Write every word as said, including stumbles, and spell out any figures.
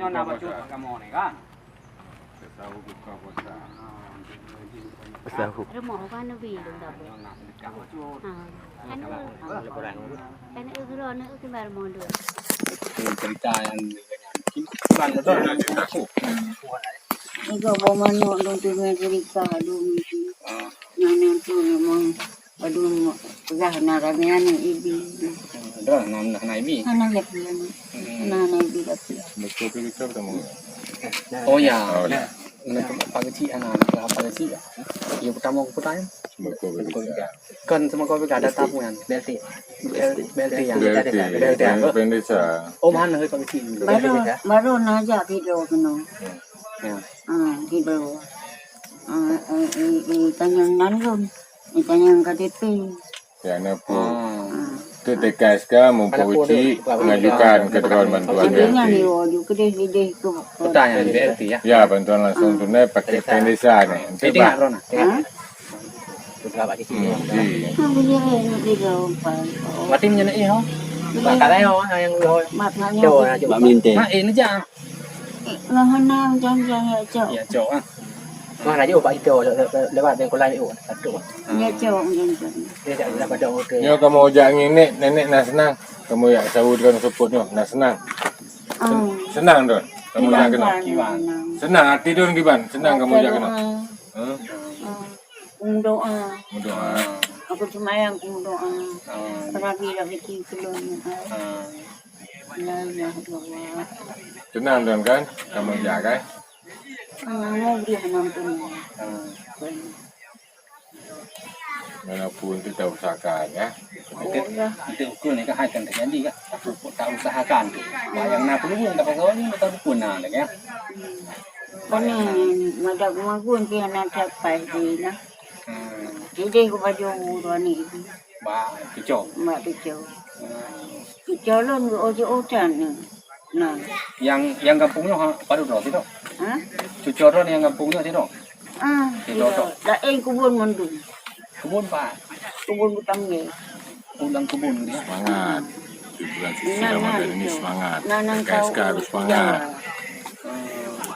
Nah, bacut kamoe ni kan. Sahur buka puasa. Sahur. Rumoh kan Nabi tu dah. Ha. Kan. Kan Ibrahim nak kembar mundur. Cerita yang Ibu bawa manok dong tu dengan cerita dong tu. Nyan tu memang padum peugah na ramé aneuk ibi. Dah na na ibi. Anak laki aneuk. Anak aneuk ibi laki. Betul ke betul kamu? Oh ya. Oh, ya. Nak pakai cik anak, pakai cik. Ya pertama aku pertanyaan. Kan sama kau pegang data pun kan. B L T. B L T ya. B L T, B L T apa? Pendidikan. Oh, mana kau kecil? Baru, baru najak video kena. Ya. Ah, video. Ah, eh, eh, eh, tanyang nan lom. Eh, tanyang K T P. Ya, na pun. Ah. Tu tekas ka mumpung cik mengajukan keperluan bantuan. Intinya B L T. Ni wajib kedeh-kedeh tu. Pertanyaan B L T ya. Ya, bantuan langsung tunai pakai bank desa ni. Itu bah. Ha? Sudah bak sisi. Hmm, ji. Aku je nak tiga orang. Mati meunyoe eh ho. Bak kalai ho yang ho. Mak nak nyoe. Cuba, cuba. Mak minta. Mak eh neujak. Eh, nggak hana jangan ya, Cok. Ya, Cok ah. Wah, laju bak itu lewat bengkolai itu. Satu. Ya, Cok, jangan. Dia tak ada pada okey. Nyoe kamu jak nginek nenek na senang. Kamu yak sahur dengan seput nyoe na senang. Oh. Senang tu. Kamu jak kena. Senang. Senang hati tu kiban. Senang kamu jak kena. Hah? Mendoa. Mendoa. Aku semayang, aku mendoa. Ah. Rabi dah kecil belum. Ah. La ilaha illallah. Tenang, Don, kan? Kamu jaga, kan? Ah, mau beri penonton. Ah. Walaupun tu tak usahakan, ya. Oh, ya. Itu ukur ni kan akan terjadi, kan? Aku pun tak usahakan tu. Bayang nak perlu pun tak pasal ni, tak pun nak, ya. Hmm. Pane madak magun pih hana capai di na. Hmm. Ideh ku baju urang ni. Bak cuco. Bak cuco. Hmm. Cuco lôn geujok utan ni. Nah. Yang, yang gampông nyoe ha, padub droe sidroe? Ha? Cuco droe nyang gampông nyoe sidroe? Ah, sidroe sidroe. Laén kubun mandum. Kubun pat? Kubun Butang Nge. Ulang kubun dia. Semangat. Di bulan suci Ramadan ini semangat. Nah, nah, K S K harus semangat.